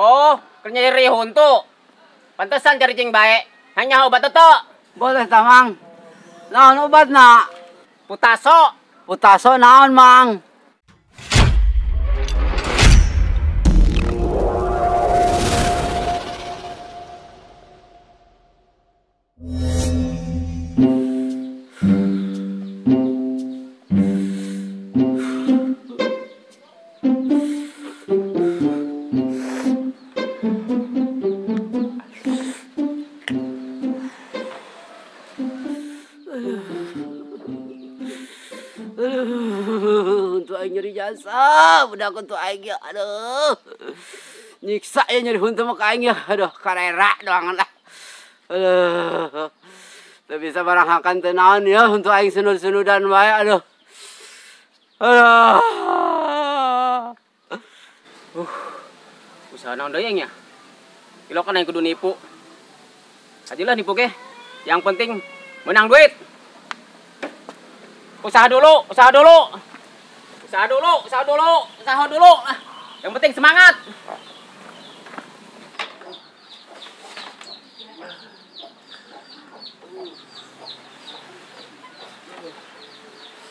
Oh, keur nyeri huntu. Pantesan cari cing bae. Hanya obat tetok. Boleh ta, Mang. Naon obatna? Putaso. Putaso naon, Mang? Untuk aing nyeri jasa, budak untuk aing ya, aduh. Nyiksa ya nyeri huntu mah ka aing ya, aduh, karera doangan lah. Aduh. Teu bisa barang hakan teu naon ya, untuk aing sunud-sunudan wae, aduh. Aduh. Usaha naon deui aing nya? Ilokan aing kudu nipu. Ajelah nipu ge. Yang penting menang duit. Usaha dulu, usaha dulu. Usaha dulu, usaha dulu, usaha dulu. Yang penting semangat.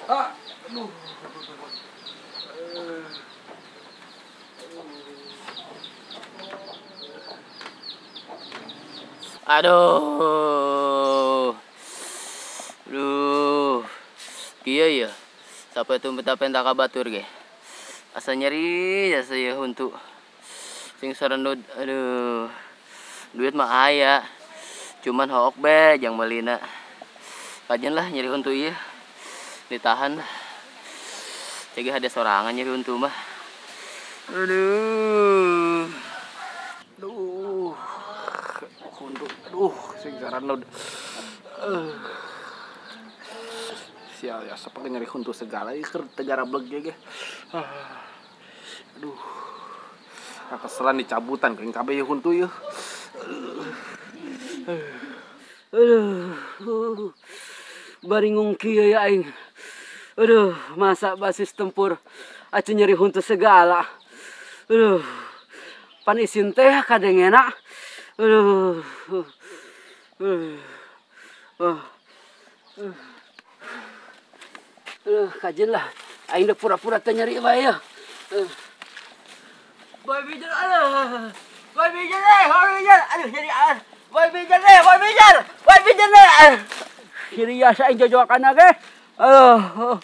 Aduh. Aduh. Aduh. Kieu ya. Sampai tuh penta ka batur ge. Asa nyeri jasa ieu huntu. Sing sarendud, aduh. Duit mah aya. Cuman hook be jang meulina. Kajen lah nyeri huntu ieu. Ditahan lah. Cegah ada sorangan nyeri huntu mah. Aduh. Aduh. Huntu, aduh, sing sarendud. Sial ya, seperti nyeri huntu segala ieu tegara bleg ge. Aduh. Keselan dicabutan keuing kabeh ieu huntu ieu. Aduh. Baringung kieu ya aing. Aduh, masa basis tempur acu nyeri huntu segala. Aduh. Pan isin teh kadengena. Aduh. Aduh, kajen lah. Aing udah pura-pura teh nyeri bae ya. Boy bijan, aduh. Boy bijan eh, boy bijan. Aduh, nyeri aduh. Boy bijan eh, boy bijan. Boy bijan eh. Nyeri jasa aing jojoakan ge. Aduh.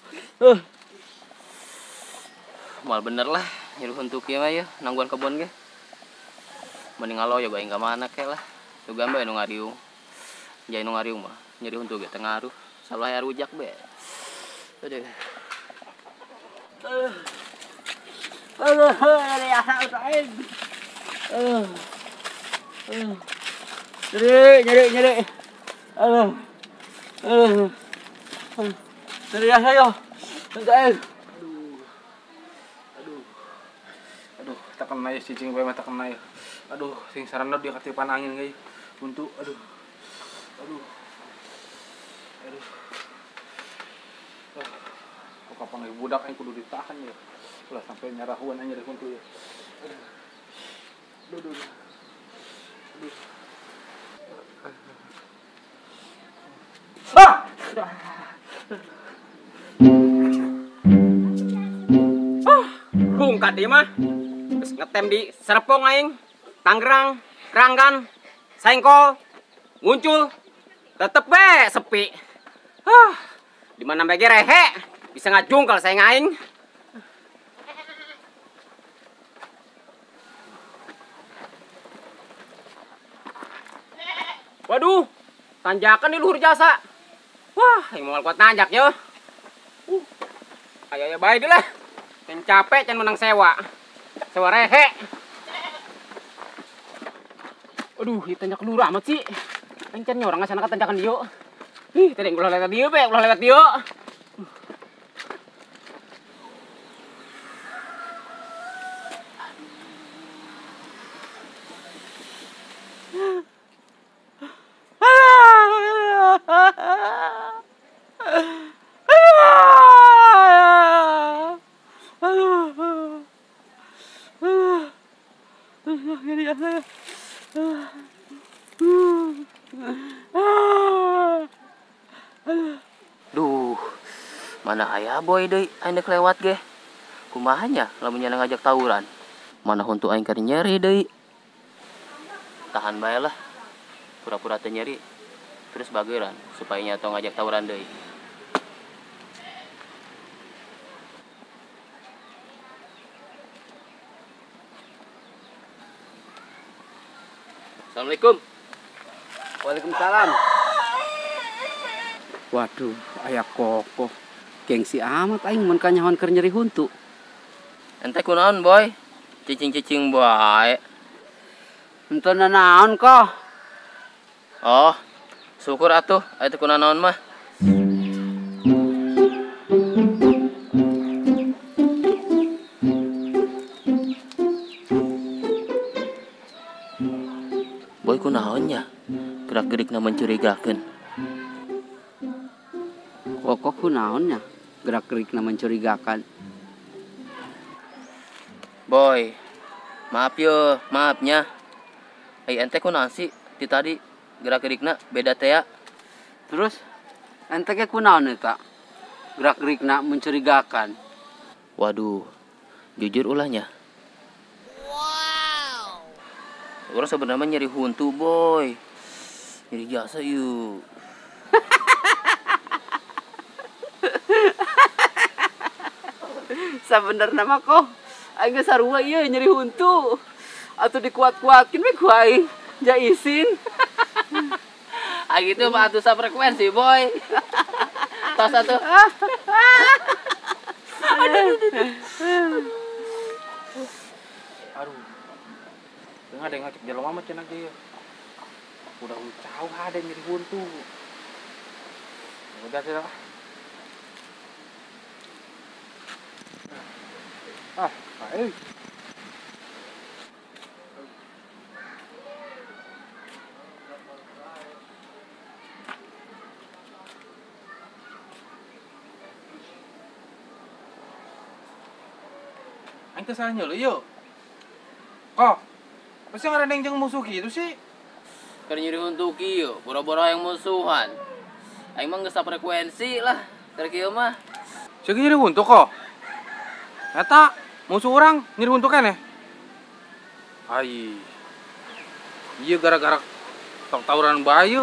Mal bener lah nyeri huntu kieu mah ya, nangguan kebon ge. Mending ngalo ya aing ka mana ke lah. Tuh gambar nu ngariung. Jai nu ngariung mah nyeri huntu ge teu ngaruh. Salah aya rujak be. Aduh. Aduh. Aduh, nyeri jasa aing. Aduh. Aduh. Nyeri, nyeri, nyeri. Aduh. Aduh. Nyeri jasa yo. Untuk aing. Aduh. Aduh. Aduh, tak kena ya cicing bae mah tak kena ya. Aduh, sing sarana dia katipan angin ge. Huntu, aduh. Aduh. Aduh. Kok kapan budak aing kudu ditahan ya. Ulah sampai nyarahuan aing nyeri huntu ya. Aduh. Aduh, aduh. Aduh. Ah! Ah, bungkat ieu mah. Geus ngetem di Serpong aing, Tangerang, Ranggan, Sengkol, muncul, tetep be sepi. Ah, di mana bae ge rehe, bisa ngajungkal saya aing. Waduh, tanjakan di luhur jasa. Wah, yang mau kuat nanjak yo. Ayo ayo bae lah. Can capek can menang sewa. Sewa rehe. Aduh, ieu tanjak luhur amat sih. Aing can nyorang sana ka tanjakan dieu. Ih, tadi ulah lewat dieu be, ulah lewat dieu. Nyeri jasa. Duh, mana aya boy deui aing dek lewat ge. Kumaha nya lamun nya ngajak tawuran. Mana huntu aing keur nyeri deui. Tahan bae lah. Pura-pura teu nyeri. Terus bageuran supaya nya tong ngajak tawuran deui. Assalamualaikum. Waalaikumsalam. Waduh, aya kokoh. Gengsi amat aing mun kanyahoan keur nyeri huntu. Ente kunaon, Boy? Cicing-cicing bae. Henteu nanaon koh. Oh, syukur atuh aya teu kunanaon mah. Boy kunaon nya? Gerak-gerikna mencurigakeun. Kokoh kunaon nya? Gerak-gerikna mencurigakan. Boy, maaf yo, maafnya. Ai ente kunaon sih ti tadi gerak-gerikna beda teh ya? Terus ente ge kunaon eta? Gerak-gerikna mencurigakan. Waduh, jujur ulahnya. Wow. Orang sebenarnya nyeri huntu, Boy. Nyeri jasa yuk. Sabenerna mah koh aing geus sarua ieu nyeri huntu. Atuh dikuat-kuatkeun we ku aing. Ja isin. Ah gitu mah atuh safrekuensi, Boy. Tos atuh. Aduh. Dengar ada yang ngajak jelema mah cenah ge. Udah jauh ada nyeri huntu. Udah sih lah. Ah, ayo. Aing teh salah nyeuleut yeuh. Kok? Pasti ngarendeng jeung musuh gitu sih. Keur nyeri huntu kieu, boro-boro yang musuhan. Aing mah geus safrekuensi lah, keur kieu mah. Sia nyeri huntu kok. Eta musuh orang nyeri huntu keneh. Ai. Ieu gara-gara tok tawuran bae.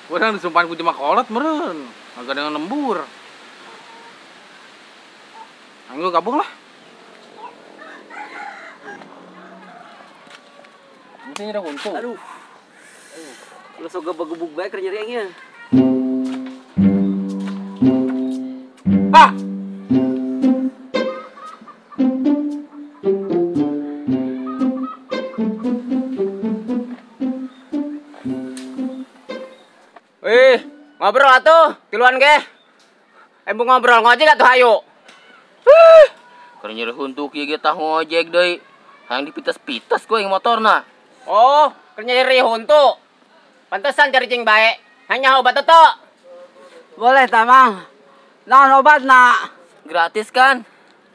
Urang disumpahan ku jelema kolot meureun. Agak dengan lembur. Aing gabung lah. Mesti nyeri huntu. Aduh. Lu sok gebuk-gebuk bae keur nyeri aing ieu. Ah. Wih, ngobrol atuh, tiluan ge. Embung ngobrol ngojek atuh hayu. Keur nyeri huntu kieu ge tah ngojek deui. Hayang dipites-pites ku aing motorna. Oh, keur nyeri huntu. Pantesan caricing bae. Hanya obat toto. Boleh ta, Mang? Naon obatna? Gratis kan?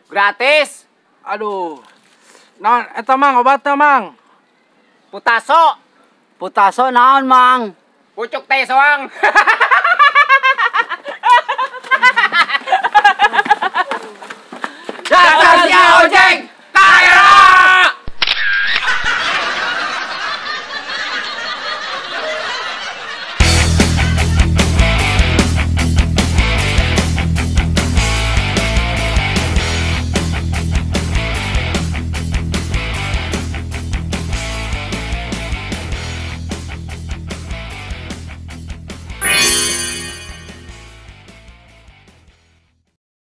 Gratis. Aduh. Naon eta Mang obatna, Mang? Putaso. Putaso naon, Mang? Pucuk teh soang. Dasar sia ojek.